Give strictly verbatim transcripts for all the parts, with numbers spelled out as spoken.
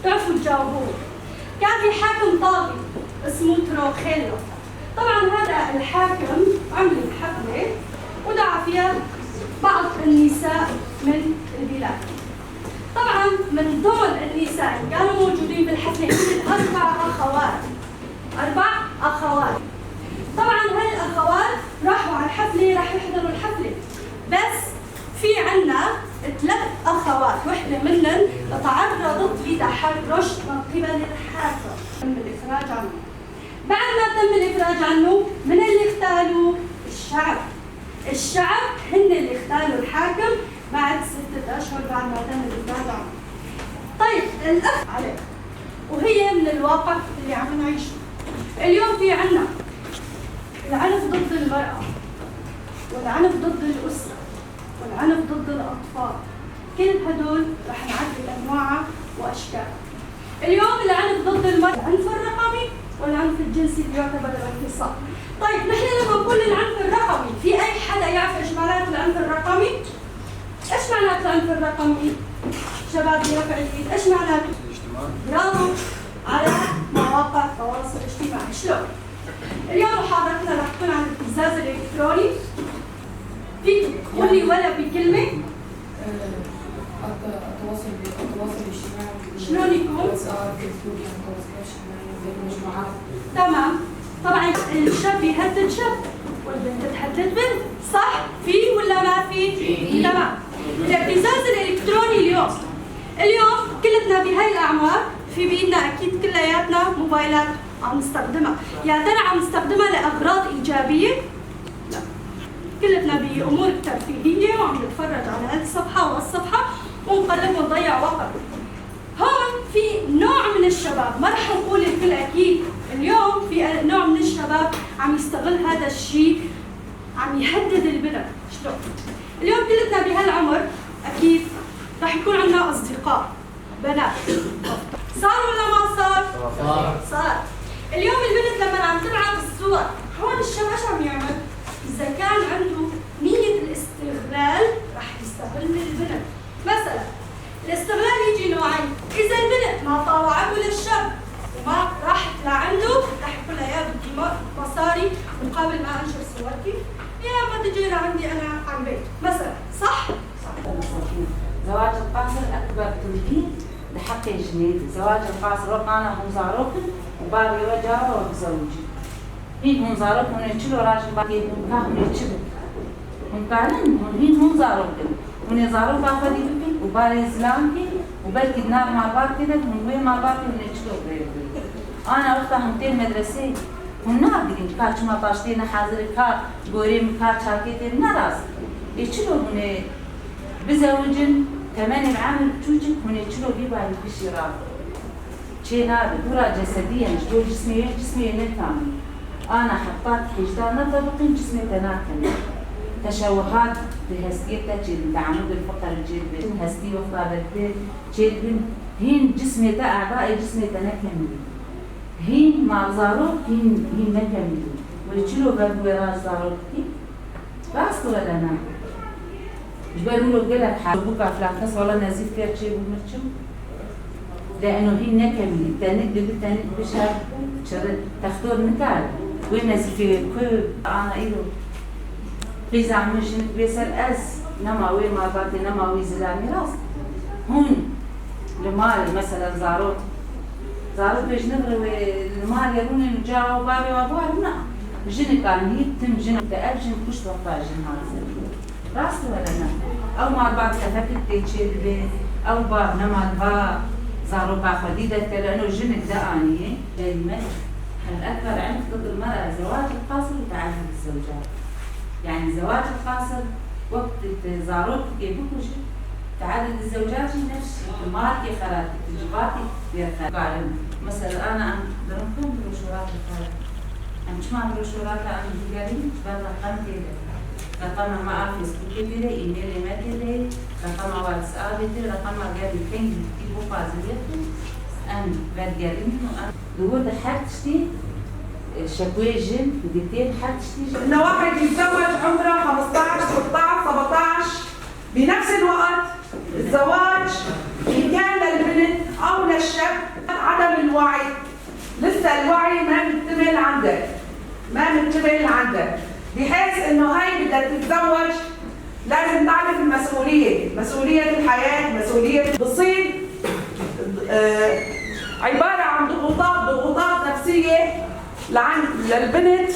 تعرفوا تجاوبوه. كان في حاكم طاغي اسمه تروخيلو. طبعًا هذا الحاكم عمل حفلة ودعا فيها بعض النساء من البلاد. طبعًا من ضمن النساء اللي كانوا موجودين بالحفلة هن أربع أخوات. أربع أخوات. طبعًا هاي الأخوات راحوا على الحفلة، راح يحضروا الحفلة. بس في عنا ثلاث أخوات، وحدة منن تعرضت لتحرش من قبل الحاكم. تم الإفراج عنه. بعد ما تم الإفراج عنه، من اللي اغتالوا؟ الشعب. الشعب هن اللي اغتالوا الحاكم بعد ستة أشهر بعد ما تم الإفراج عنه. طيب، الأخ عليك، وهي من الواقع اللي عم نعيشه. اليوم في عنا العنف ضد المرأة، والعنف ضد الأسرة، والعنف ضد الأطفال. كل هدول رح نعدد أنواعها وأشكالها. اليوم العنف ضد المرأة، العنف الرقمي والعنف الجنسي اللي يعتبر الاغتصاب. طيب، نحن لما نقول العنف الرقمي، في أي حدا يعرف إيش معناته العنف الرقمي؟ إيش معناته العنف الرقمي؟ شباب، يرفع الإيد، إيش معناته؟ برافو، على مواقع التواصل الاجتماعي. شلون؟ اليوم محاضرتنا رح تكون عن الابتزاز الإلكتروني. فيك تقولي ولا بكلمة؟ آه، الت-، التواصل، التواصل الاجتماعي. شلون يكون؟ واتساب، فيسبوك، يعني، تواصل اجتماعي، بين مجموعات. تمام. طبعًا الشاب يهدد شاب والبنت تهدد بنت، صح؟ في ولا ما في؟ في. تمام. الابتزاز الإلكتروني اليوم، اليوم كلتنا بهاي الأعمار في بإيدنا أكيد كلياتنا موبايلات عم نستخدمها. يا ترى عم نستخدمها لأغراض إيجابية؟ لا. كلتنا بأمور ترفيهية وعم نتفرج على هالصفحة وهالصفحة ونقلب ونضيع وقت. هون في نوع من الشباب، ما رح نقول الكل أكيد، اليوم في نوع من الشباب عم يستغل هذا الشيء، عم يهدد البنت. شلون؟ اليوم كلتنا بهالعمر أكيد رح يكون عنا أصدقاء بنات. صار ولا ما صار؟ صار. صار. اليوم البنت لما عم تبعت الصور، هون الشاب ايش عم يعمل؟ إذا كان عنده نية الاستغلال، رح يستغل البنت. مثلًا، الاستغلال يجي نوعين، إذا البنت ما طاوعته للشاب وما راحت لعنده، رح يقول لها: "يا بدي م-، مصاري مقابل ما أنشر صورتي، يا ما تجي لعندي أنا على البيت"، مثلًا، صح؟ صح. زواج القاصر أكبر تلقين لحق جنيد. زواج القاصر وقانا هم زاروكن وبابي وجاوة وبزوجي. Hîn hûn zarok hûn ê çilo rajin ba kê hûn ka hûn ê çi bikin? Hûn karin hûn hîn hûn zarok in. Hûn ê zaroka xwe dî bikin û barê zilam kê û belkî di nav malbatê de hûn wê malbatê hûn ê çilo bi rê bikin? Ana wexta hûn tên medresê hûn nagirîn ka çima paştê ne hazir e, ka gorê min, ka çakê tê ne rast. Ê çilo hûn ê bizewicin, temenê bi emir çûçik hûn ê çilo bî bayî kişî ra. Çê nabe, dûra cesediyen ji bo cismê wê, cismê wê ne kamil. Ana heta hejda netebiqîn cismê te nakemilî. Teşewuhat bi hestiyê te çêdibin, teamudul fiqir çêdibin, hestî wexta berpê çêdibin, hîn cismê te, e'dayê cismê te nekemilî. Hîn ma zarok, hîn, hîn nekemilî. Wê çilo ver bi wê ra ji zarok dikî? Rast wele ne? Ji ber wilo gelek hal bûka filan kes wele nezîf tê çê bû mirçim. De eno hîn nekemî, tenik dibi, tenik bişer, çirri, textor nikar. Wê nezîfê wê ku ana îro. Qîza min jinik bê ser ez, nema wê malbatê, nema wî zilamî rast. Hûn li malê, mesela zarok, zarok wê jinik re wê li malê rûnên û ca û bavê wa biwarî na. Jinik anî, tim jinik de ev jin kuşt wexta jin hazir. Rast were ne? Ew malbat kefekek tê çêdibê, ew bav nema li ba zaroka xwedî derkeve, eno jinik de aniyê. Dayîmen, hel ekber enf dıd mera zewac qasir û teadud zewcat. Yani zewac qasir wek tu, tu zarokê bikujî, teadud zewcat jî nefs tu malkê xerab kî, tu civatî wê xerab. Karin. Mesela ana em dirin xwe em broşurata xwe. Em çima broşurata em digerîn? Ji ber reqem tê de. Reqema me a Facebookê tê de, e-mailê me tê de, reqema WhatsAppê tê, reqema gerî tengî tî bo faziliyet em vedigerînin û em. Li wir de her tiştî, e, şekoyê jin, digitên her tiştî jin. إن واحد يتزوج عمره خمستاش، ستاش، سبعتاش، بنفس الوقت الزواج إن كان للبنت أو للشاب عدم الوعي، لسه الوعي ما مكتمل عندك، ما مكتمل عندك، بحيث إنه هاي بدها تتزوج لازم تعرف المسؤولية، مسؤولية الحياة، مسؤولية بصير، آه، عبارة عن ضغوطات، ضغوطات نفسية لعن-، للبنت،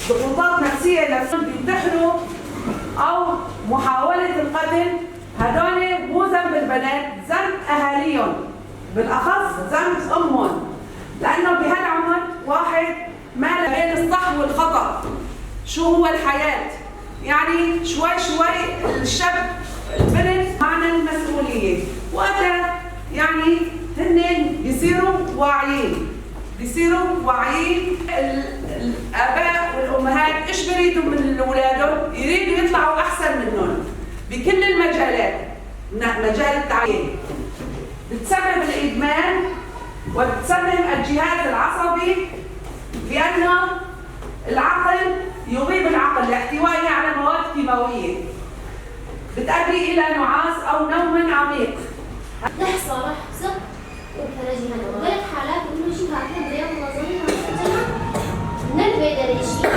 ضغوطات نفسية للبنت بينتحروا أو محاولة القتل. هدول مو ذنب البنات، ذنب أهاليهم، بالأخص ذنب أمهم، لأنه بهالعمر واحد ما له بين الصح والخطأ. شو هو الحياة؟ يعني شوي شوي الشاب، البنت معنى المسؤولية، وقتها يعني هن بيصيروا واعيين، بيصيروا واعيين. ال-، الآباء والأمهات إيش بيريدوا من أولادهم؟ يريدوا يطلعوا أحسن منهم بكل المجالات، ن-، مجال التعليم. بتسبب الإدمان وبتسمم الجهاز العصبي، لأنه العقل يغيب العقل لاحتوائه على مواد كيماوية بتؤدي إلى نعاس أو نوم عميق. لحظة، لحظة. وفرجي هذا. وبلد حالات إنه شي هاتنا بريان منظمين هذا. نلبي دريشي.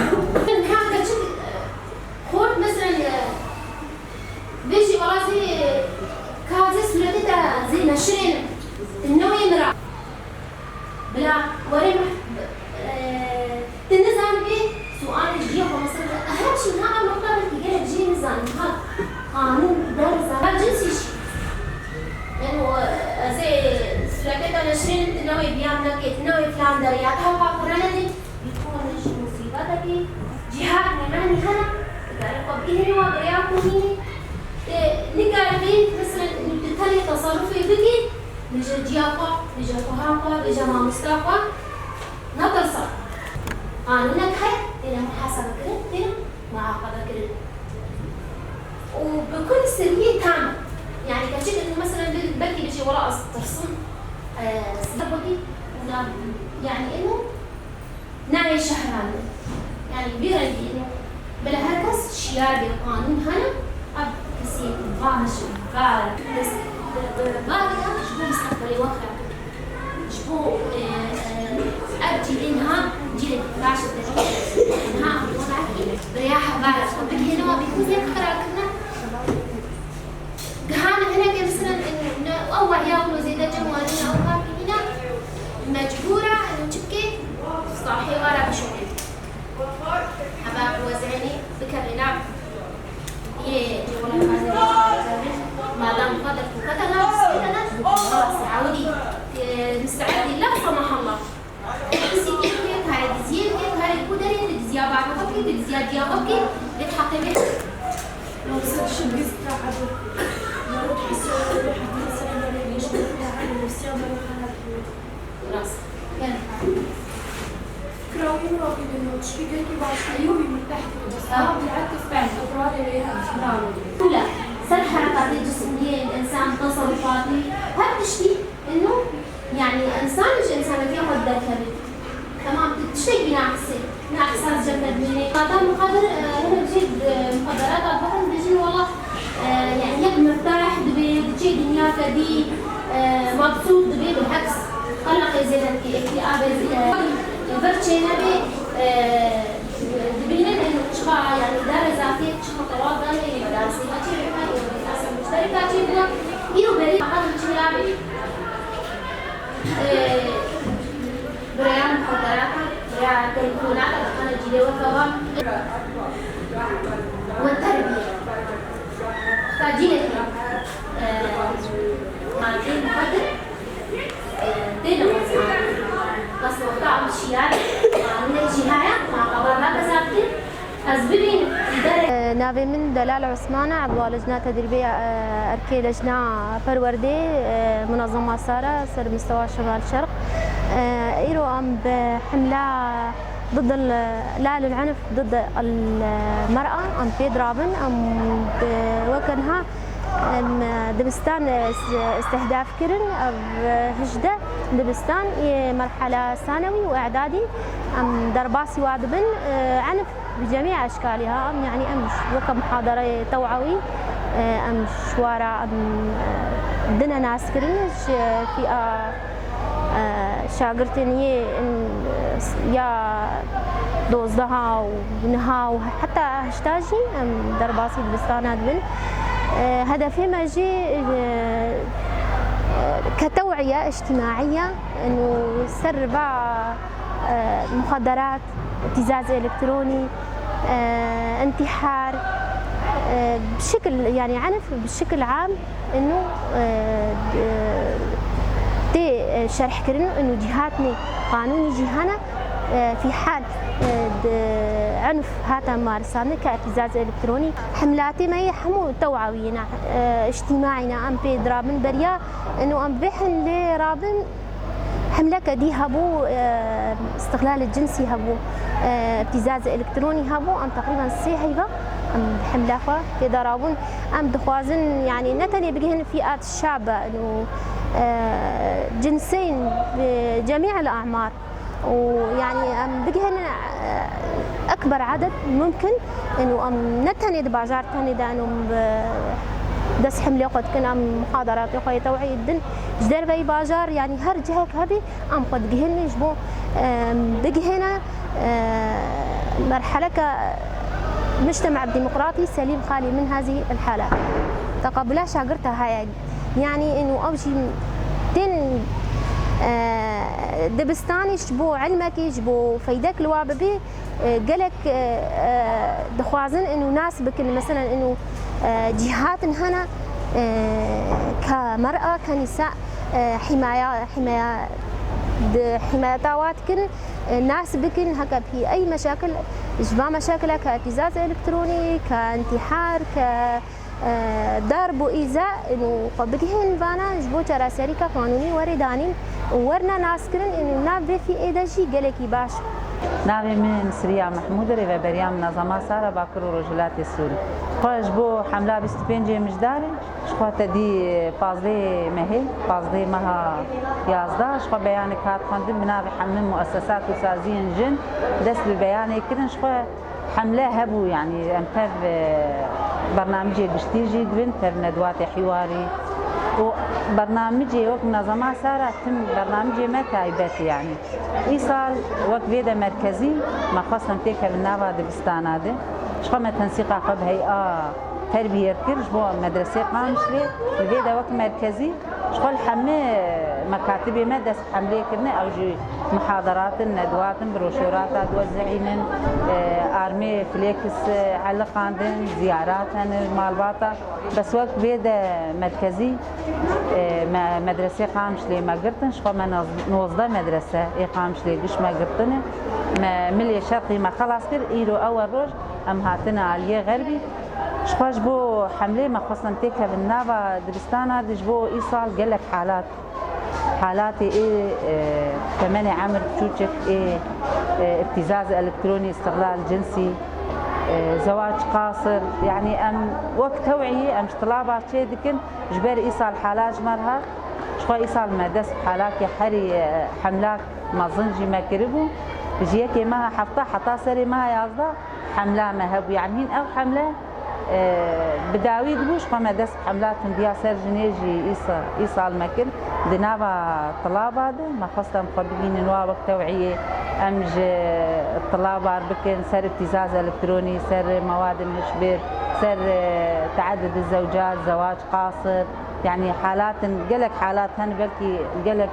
من هذا شو؟ خورت مثلًا، بيجي والله زي كازي سورتي تا زي نشرين. إنه يمرأ. بلا وري مح-، اه، تنزان بي سؤال جيه مثلًا. أهم شيء ها نقطة بلكي جالك جي نزان ها قانون إدارة زان جنسي شيء. يعني، اه، زي سورتي تا نشرين تنوي بيام نكت، تنوي فلان دريات ها قاقرانة دي. بيكون نش مصيبتك جهات مماني هنا، يعني، قد إيه هو برياكم مني. إيه، نقال بي مثلًا إنه تتني تصرفي بكي، نجا جياقا، نجا فهاقا، نجا مامستاقا، نتصر. قانونك هاي، تنا محاسبة كرن، تنا معاقبة كرن. وبكل سرية تامة. يعني، كشك إنه مثلًا بل-، بلكي بيجي وراء ترسم، آه، سببي، ولا، يعني، إنه ناوی شهران، یعنی، بیرەنگی بلا هەر کەس شیاوی قانون هەیە، ئەو کەسی باش، با-، بس، ب-، ب-، باریە، ji bo mustaqbalê we xirab. Ji bo, e, e, ev cîlên ha, cîlê baş e, ha, welaî, bi rêya heval e, xwe bigihîne, we bîkûzê xira kirine. Gihane hinekê, misilin, ne, ew weriya ku zêde cem werine ew kar kirîne, mecbûr e, eno çi bike, sahê were bişopê. Hema ku wezînî bikevê nav yê cewla kazê, madam xwe derfûkete nav, bistêkete, xelas, ewilî, e, misteedî lehza mahalla. Pisîkê bike, karê diziyê bike, karê ku derê, tu diziya bavê xwe bikî, tu diziya diya xwe bikî, lê tu heqê wê. Yoksa düşün biz rahatı. Yarın kesin bir hadis, sen böyle bir şey, rahat, nefsiya böyle rahat. Rast. Gel. Fikra wî min rabî bin, çikî gelkî baş, Eyûbî min tehdît, bes, ha, bilakis ben, fikra wê ya. Bravo. Kula, ser herekatê cismiyê, însan, teserrufatî, her tiştî. Ino, yanî însan ji însanetiya xwe derkeve. Temam, tu tiştekî naqisî, naqisa ji cem te dimîne. Madam muxadir, e, hinek jî, e, muxaderata dixin, dibêjin, wela, e, yanî yek mirtah dibe, diçe dinyake dî, e, mebsût dibe, bilheks qeleqê zêde dike, îktîabê zêde, e, vir çênebe, e, dibînin, çiqa, yanî, dare zafiyet, çiqa tewaf dane, yê medarsiya çê bû, yê medarsiya muştereka çê bû, îro berî, qedim çi nabê. Ee, biraya muxaderata, biraya telefonata, dixane cîlê we xewa. We terbiye. Xta cîlekê, ee, madde muxadir, ee, têne wezan. Bes wexta em şiyar, ma ne jî haya, ma xewa me bezar kir. Ez bibînim, îdare. Navê min Delal Osman e, Ebwa Lejna Tedrîbê, e, Erkê Lejna Perwerdê, e, Munezema Sara, ser mistewa Şemal Şerq. E, îro em bi hemla ضد ال-، لا للعنف ضد المرأة em pê dirabin, em bi weke niha, em dibistan, e, s-, istihdaf kirin, ev, e, hejdeh dibistan yê merhala sanewî û îdadî, em derbasî wa dibin, e, عنف. Bi cemî eşkalî ha, em, yanî em ji weke muhadereyê tewawî, Em şwara em, e, dine naskirin ji fîa, e, şagirtên yê in, e, ya dozdeha û niha û heta hişta jî em derbasî dibistana dibin. E, hedefê me jî, e, e, ke tew'iye îctimaiye, û ser va, e, muxaderat, ابتزاز إلكتروني، آه، انتحار، آه، بشكل، يعني، عنف بشكل عام، إنه، آه، د-، tê, آه، şerhkirin, إنه cîhatnê qanûnî jî hene, آه، في حال، آه، د-، عنف hate marisandin ke ابتزاز إلكتروني. Hemlatê me yê hemû tewawî ne, آه، اجتماعي ne, em pê dirabin beriya, إنه em bêhin lê rabin. Hemleke dî hebû, e, îstixlalê cinsî hebû, e, îbtîzazê elektrînî hebû. Em teqrîben sê heyva em hemla xwe tê de rabûn. Em dixwazin, yanî ne tenê bigihînin fîat şabe û, e, cinseyn, e, cemî el amar û, yanî em bigihînin, e, ekber edet mumkin. Û em ne tenê di bajar tenê de em bi dest hemlê xwe dikin, em muhaderatê xwe yê tewî didin. Ji derveyî bajar, yanî her cihek hebî, em xwe digihînin ji bo, em, bigihîne, e, merheleke mujtema demokratî selîm xalî min hezî el hala. Teqabula şagirta heye. Yanî û ew jî tên, e, dibistanî ji bo ilmekî, ji bo feydek li wa bibî, e, gelek, e, e, dixwazin û nas bikin. Meselen û, e, cîhatin hene, e, ke mer'a, ke nîsa, e, hîmaya, hîmaya, di hîmayeta wa dikin, e, nas bikin, heke bî ey meşakil, ji va meşakila ke îbtîzaz elektrînî, ke întîhar, ke e, darb û îza û xwe bigihên vana ji bo çareserîka qanûnî were danîn û werine naskirin û nav vê fîê de jî gelekî baş. Navê min Siriya Mehmûd e, rêveberiya min a Zama Sara Bakur û Rojhilatê Sûrî. Xwe ji bo hemla bîst û pêncê mijdarê, ji xwe te dî pazdehê mehê, pazdehê meha yazdeh, ji xwe beyanek hat xwendin bi navê hemû muessesat û saziyên jin dest bi beyanê kirin, ji xwe Hemle hebû, yanî em tev, e, bernamicê giştî jî dibin, tev nedwatê hiwarî û bernamicê wek Munezema Sara tim bernamicê me taybet e, yanî îsal wek vê de merkezî me xwest em têkevin nava dibistana de. Ji xwe me tensîqa xwe bi hey'a terbiyê kir ji bo medresê Qamişlê, li vê de wek merkezî Ji xwe li hemî mekatibê me dest bi hemlê kirine, ew jî muhaderat in, nedwat in, broşurata diwezînin, e, armê flêks, e, eliqandin, ziyarat hene, malbata. Bes wek vê de merkezî, e, me, medresê Qamişlê me girtin, ji xwe me noz-, nozdeh medrese ê Qamişlê giş me girtine. Me milê şerqî me xelas kir, îro ew e roj em hatine aliyê xerbî. Ji xwe ji bo hemlê me xwestin têkevin nava dibistana de ji bo îsal gelek halat, halatê ê, e, temenê emir biçûçik ê, e, îbtîzaz elektronî, îstihlal cinsî, e, zewac qasir, yanî em wek tewî em ji tilaba çê dikin, ji ber îsal halat ji me re hat. Ji xwe îsal me dest bi halakê herî, e, hemlak mezin jî me kiribû. Ji yekê meha hefta heta serê meha yazdeh hemla me hebû. Yanî hîn ew hemle, e, bi dawî dibû, ji xwe me dest bi hemla tundiya ser jinê jî îsa-, îsal me kir. Di nava tilaba de me xwest em xwe bigihînin wa wek tewîyê, em ji tilaba re bikin ser îbtîzaz elektronî, ser mewadên hişbêr, ser, e, teedud zewcat, zewac qasir. Yanî halat in, gelek halat hene, belkî gelek,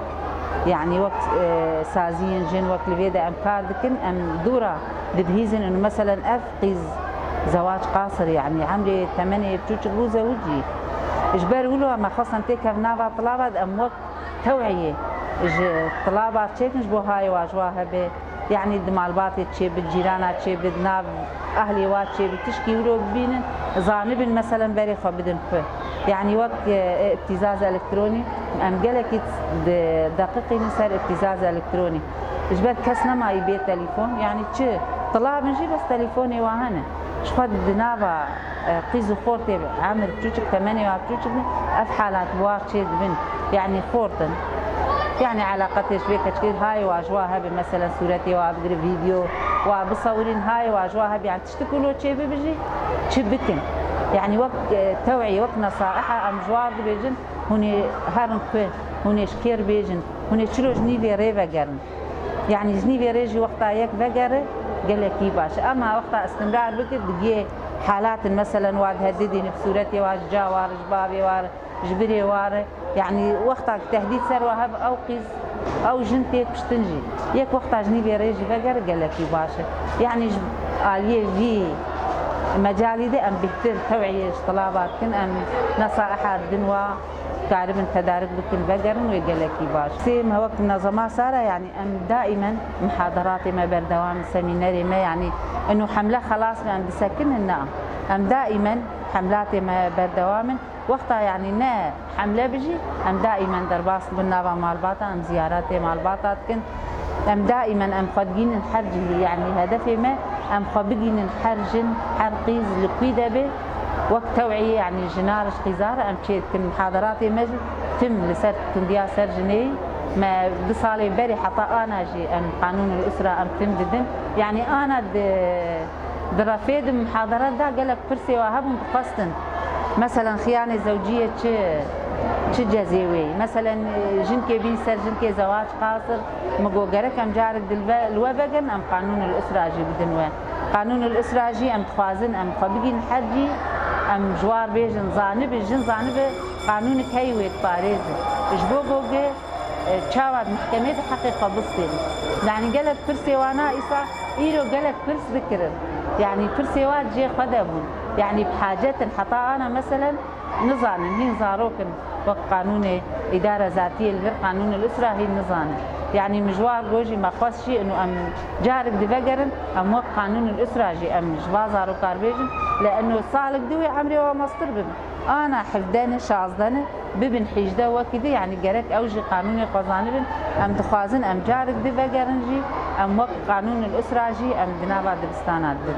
yanî wek, e, saziyên jin wek li vê de em kar dikin, em dûra dibihîzin û meselen ev qîz zewac qasir, yanî emrê temenê biçûçik bû zewicî. Ji ber wilo me xwestin têkevin nava tilaba de em wek tewîyê ji tilaba çêkin ji bo hayê wa ji wa hebe. Yanî di malbatê çêbit, cîrana çêbit, nav ehlê wa çêbit, tişkî wilo bibînin, zanibin, meselen berê xwe bidin xwe. Yanî wek, e, îbtîzaz elektronî, em gelekî di deqiqînin ser îbtîzaz elektronî. Ji ber kes nemayî bê telefon, yanî çi tilabin jî bes telefonê wa hene. Ji xwe di nava e, qîz û xortê emir biçûçik, temenê wa biçûçik in, ev halat bi wa çê dibin. Yanî xort in. Yanî eleqetê ji vê keçikê hayê wa ji wa hebe, meselen sûretê wa bigire, vîdeo wa bisewirîn, hayê wa ji wa hebe, yanî tiştik wilo çê bibe jî, çi bikin? Yanî wek, e, tewî, wek nesaiha em ji war dibêjin, hûn ê herin ku, hûn ê ji kêr bêjin, hûn ê çilo ji nîvê rê vegerin. Yanî ji nîvê rê jî wexta yek vegere, gelekî baş e. Ema wexta istimrar bike, digê halatin, meselen, wa dihedidîne, bi sûretê wa, ji ca wa re, ji bavê wa re, ji birê wa re. Yanî wexta ku tehdîd ser wa hebe, ew qîz, ew jin tê kuştin jî. Yek wexta ji nîvê rê jî vegere, gelekî baş e. Yanî ji aliyê vî mecalî de em bêhtir tewî ji tilaba dikin, em nesaiha didin wa karibin tedarik bikin, vegerin, wê gelekî baş. Sê me wek munezema Sara, yanî em daîmen muhaderatê me berdewam in, semînerê me, yanî ino hemle xelas be, em disekinin, na. Em daîmen hemlatê me berdewam in. Wexta, yanî, ne hemle bijî, em daîmen derbas dibin nava malbata, em ziyaretê malbata dikin. Em daîmen em xwe digînin her cihî, yanî hedefê me, em xwe bigînin her jin, her qîz li kwî de be, wek tewî, yanî jina re ji qîza re em çê dikin. Muhaderatê me jî tim li ser tundiya ser jinê, me du salê berê heta ana jî em qanûnul usra em tim didin. Yanî ana di Di refê de muhadere da gelek pirsê wa hebûn dixwestin. Meselen, xiyanê zewciyê çi, çi cezê wê ye? Meselen, jinkê bîn ser jinkê zewac qasir, min got, gerek em carek di li ve, li we vegerin, em qanûnul usra jî bidin we. Qanûnul usra jî em dixwazin, em xwe bigîn her cî, em ji war bêjin, zanibi, jin zanibi, qanûnik heyî wê diparêzin. Ji bo gogê, e, çawa di mehkemê de heqê xwe bistênin. Yanî gelek pirsê wana îsa îro gelek pirs dikirin. Yanî pirsê wa cihê xwe de bûn. Yanî bi hacet in. Heta ana meselen nizanin, hîn zarok in. Wek qanûnê îdare zatiyê li vir qanûnil usra hîn nizanin. Yanî min ji war gojî me xwest jî ino em carek di vegerin, em wek qanûnil usra jî em ji va zaroka re bêjin. Li ino salik di wê emrê wa mestir bibin. Ana hevdeh ne, şazdeh ne, bibin hîjdeh wekî di, yanî gerek ew jî qanûnê xwe zanibin. Em dixwazin em carek di vegerin jî, em wek qanûnil usra jî em di nava dibistana dibin.